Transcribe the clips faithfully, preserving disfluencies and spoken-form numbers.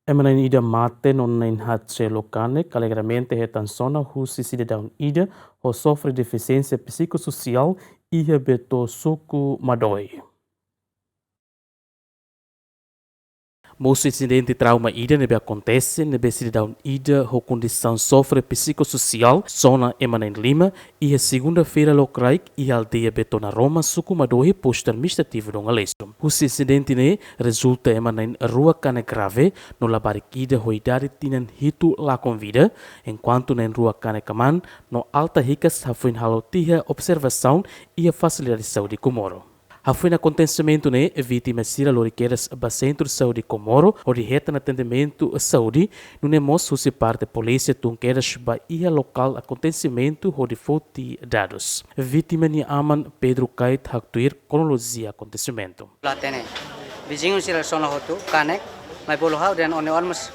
Ema na'in ida mate no na'in haat seluk kanek, alegadamente hetan sona husi sidadaun ida ho sofre defisiénsia psikososiál iha Beto, suku Madoe. Mosu insidente trauma ida ne'ebé akontese, ne'ebé sidadaun ida ho kondisaun sofre psikososiál, sona ema na'in lima, iha segunda-feira lokraik iha aldeia Beto Naroma, suku Madoe, postu administrativu Dom Aleixo. Husi insidente ne'e rezulta ema na'in rua kanek grave no labarik ida ho idade tinan hitu lakon vida, enkuantu na'in rua kanek aman no alta hikas hafoin halo tiha observasaun iha fasilidade saúde Comoro. Hafoin akontesimentu ne'e, vítima sira lori kedas ba Sentru Saúde Comoro hodi hetan atendimentu saúde, nune'e mós husi parte polísia tun kedas ba iha lokál akontesimentu hodi foti dadus. Vítima nia aman Pedro Kait haktuir kronolojia akontesimentu. La hatene. Viziñu sira sona hotu, kanek, mai bolu ha'u dehan ó-nia oan mós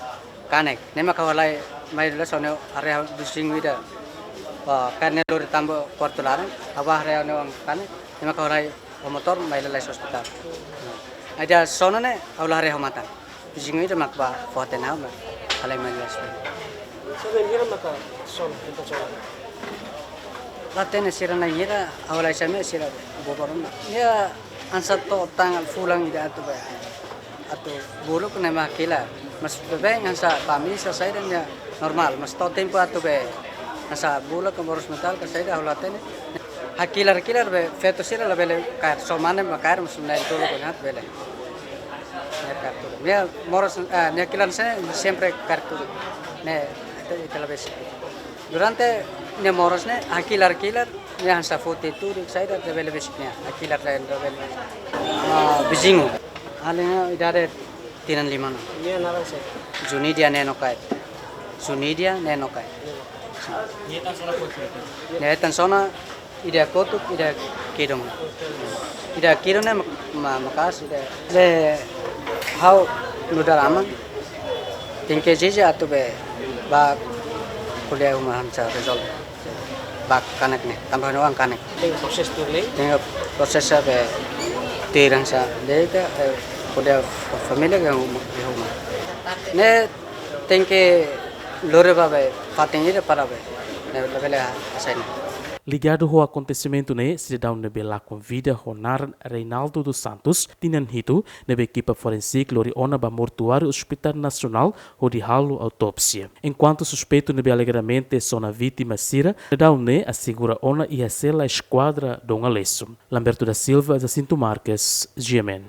kanek. Ne'e mak ha'u halai mai lesa ó-nia área viziñu ida. Wah, kanek lori tanba kuartu laran, ha'u bá haree ó-nia oan kanek, ne'e mak ha'u halai ho motór mai lalais ospitál. Ai dehan sona ne'e, ha'u la haree ho matan. Viziñu ida mak bá fó-hatene ha'u mak halai mai lalais ospitál. Sira bainhira maka sona, tenta sona. La hatene sira na'in hira, ha'u halai same sira boboron. Nia hanesan to'o tanggal fulan ida atu bá. Atu buluk ne'e mak hakilar. Mas bebé hanesan ba misa saida nia normál. Mas to'o tempu atu bá hanesan buluk ka moras mental ka saida ha'u la hatene. Hakilar-kilar be feto sira labele kaer, só mane mak kaer, mas na'in tolu ko nat bele. Nia kaer tudu. Nia moras, eh, nia kilar se sempre kaer tudu. Ne'e, ita, ita labele. Durante nia moras ne'e, hakilar-kilar, nia hanesan foti tudu, saida, labele besik nia, hakilar lain, labele. Ah, viziñu. Alin idade tinan lima ona. Nia naran sé? Zunidia Neno Kait. Zunidia Neno Kait. Nia hetan sona kotuk. Nia hetan sona ida kotuk, ida kidun. Ida kidun ne'e mak-, ma-, maka'as, ida. Be ha'u nu'udar aman. Tenke ezije atu be bá ko'alia uma hanesan rezolve. Bá kanek ne'e, tanba ha'u-nia oan kanek. Tenke proses tuir lei? Tenke proses be tuir hanesan lei ka, eh, ko'alia família ka uma, iha uma. Ne'e tenke lori ba be fatin ida para be. Ne'e labele hasai ne'e. Ligadu ho akontesimentu ne'e, sidadaun ne'ebé lakon vida ho naran Reinaldo dos Santos, tinan hitu, ne'ebé ekipa forensik lori ona ba mortuáriu Hospital Nasionál hodi halo autópsia. Enkuantu suspeitu ne'ebé alegadamente sona vítima sira, sidadaun ne'e asegura ona iha sela eskuadra Dom Aleixo. Lamberto da Silva, Jacinto Marques, G M N.